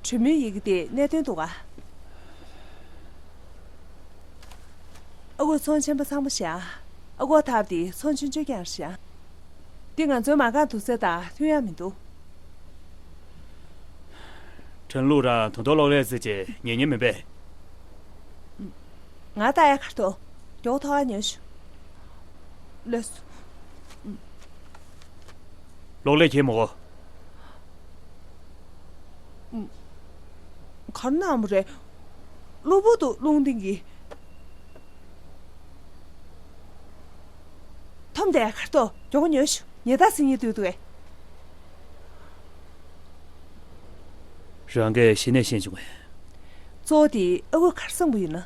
གྲོས་མོལ་ཡི་གེ་དེ་གནད་དོན་འདུག་ག། ཨ་ཁུས་ཚོང་ཆེན་པོ་ཚང་མ་བཞག། ཨ་ཁུ་ཐབ་དེ་ཚོང་ཆུང་ཆུང་རྐྱང་བཞག། འདི་ང་ཚོའི་མ་རྐང་བསྡུ་ས་དང་མཐུན་ཡག་མི་འདུག། ཁྲེན་ལུའུ་རང་ད་དུང་གློག་ཀླད་རྩེད་ཆས་ཉན་མཁན་མིན་པས། ང་ལྟ་ཡག་གར་ཐོག་མགྱོགས་ཐོག་ཉོས་ཤོག། ལགས་སོ། གློག་ཀླད་ཁྱེར་མི་དགོས། ག་རེ་གནང་བ་རེད། གློ་བུར་དུ་རླུང་ལྡིང་གིས། འཐོམ་བསྡད་ཡག་གར་ཐོག་མགྱོགས་ཉོས་ཤོག། ཉལ་ཐ་སི་ཉིད་དུས་དུས། རང་གིས་གཞི་ནས་ཤེས་བྱུང་ངས། གཙོ་བོ་དེ་ཨ་ཁུས་ག་རེ་བསམ་གྱི་ཡོད་ན།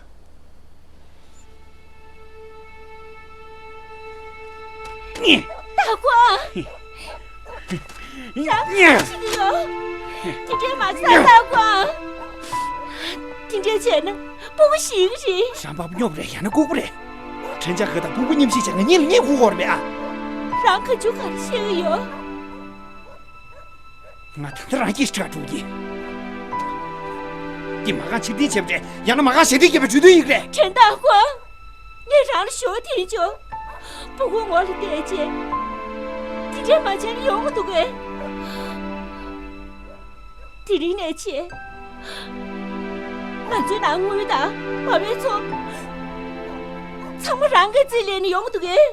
ཏཱ་ཀོང་། རང་ག་རེ་བྱེད་ཀྱི་ཡོད། དེ་འདྲའི་མ་བྱེད་ད་ཏཱ་ཀོང་། དེ་འདྲའི་བྱས་ན་སྤུ་གུ་ཤི་གི་རེད། རང་པ་སྨྱོ་བ་རེད། ཡང་ན་ལྐུགས་པ་རེད། ཁྲེན་ཅང་ཧེ་དང་ཕུང་པོ་མཉམ་བཞག་བྱས་ང་གཉིས་ལ་གཉིད་ཁུག་གི་ཡོད་རེད་པས་ཨ། རང་ག་ཅུང་ག་རེ་ཤེས་ཀྱི་ཡོད། ང་ད་ལྟ་རང་སྐྱིད་ཁྲག་དྲུག་གི། འདི་མ་རྐང་ཕྱིར་འཐེན་བྱས་པ་རེད། ཡང་ན་མ་རྐང་ཞལ་འདེབས་བརྒྱབ་པའི་གྲོས་མཐུན་ཡིན་གྱི་རེད། ཁྲེན་ཏཱ་ཀོང་། ངས་རང་ལ་ཞུ་བ་དེ་ཡིན་ཆོག། སྤུ་གུ་ངོ་ལ་བལྟས་བྱས། དེ་འདྲའི་མ་བྱས་ན་ཡོང་གི་འདུག་གས། དེ་རིང་ནས་བྱས། ང་ཚོའི་ནང་དངུལ་དང་མ་དངུལ་ཚོ། ཚང་མ་རང་གིས་རྩིས་ལེན་ནས་ཡོང་གི་འདུག་གས།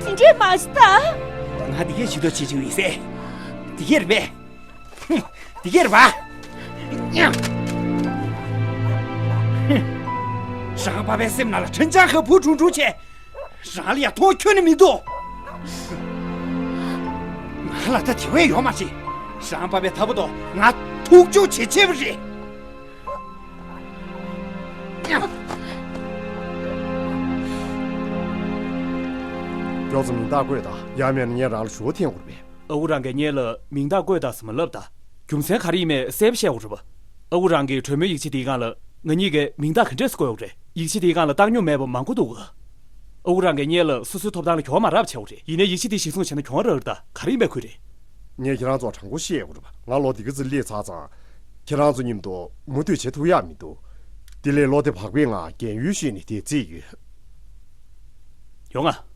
དེ་འདྲས་མ་བྱེད་ད། ང་འདི་གས་ཇུས་གཏོགས་བྱེད་ཆོག་ཡིན་ཟེར། འདི་གས་རེད་པས། ཧུམ། འདི་གས་རེད་པ། ཧུམ། རང་པ་ཕའི་སེམས་ནང་ལ་ཁྲིན་ཅང་ཧེ་བུ་ཁྲུང་ཁྲུང་བྱས། རང་ལ་ཡ་མཐོང་ཁྱོན་ནས་མི་འདུག་ང་ལ་ད་དེ་བས་ཡོད་མ་རེད། རང་པ་ཕའི་ཐབ་པོ་དོ་ང་ཐུག་ཅུག་བྱེད་ཆེ་བ་རེད། ཁྱོད་ཚོ་མིང་རྟགས་བཀོད་དང་། ཡང་མེད་ན་ངས་རང་ལ་ཞུ་བ་འཐེན་དགོས་རེད་པས། ཨ་ཁུ་རང་གིས་ངེད་ལ་མིང་རྟགས་བཀོད་དང་ཟེར་མ་ལབ་ད། རྒྱུ་མཚན་ག་རེ་ཡིན་མེད་གསལ་པོ་བཤད་དགོས་རེད་པ། ཨ་ཁུ་རང་གིས་གྲོས་མོལ་ཡིག་ཆ་དེའི་སྒང་ལ་ང་གཉིས་ཀས་མིང་རྟགས་ག་འདྲས་སེ་བཀོད་དགོས་རེད། ཡིག་ཆ་དེའི་སྒང་ལ་བཏང་མྱོང་མེད་པ་མང་པོ་འདུག་ག་ཨ་ཁུ་རང་གིས་ངེད་ལ་སོ་སོའི་ཐོབ་ཐང་ལ་གྱོང་མ་རག་པ་བྱེད་དགོས་རེད། ཡིན་ནའི་ཡིག་ཆ་དེ་གཞིར་བཟུང་བྱས་ན་གྱོང་རག་རེད་ད། ག་རེ་ཡིན་པའི་ཁུལ་རེད། ངས་ཁྱེད་རང་ཚོར་དྲང་པོ་བཤད་དགོས་རེད་པ། ང་ལོ་འདི་ག་ཙམ་སླེབས་ཚར་ཙང་། ཁྱེད་རང་ཚོ་མཉམ་དུ་མུ་མཐུད་བྱེད་ཐུབ་ཡག་མི་འདུག་དེ་ལས་བློ་བདེ་བག་ཕེབས་ངང་རྒན་ཡོལ་ཞུས་ནས་དེ་རྩིས་ཡོད། ཡོང་ང་།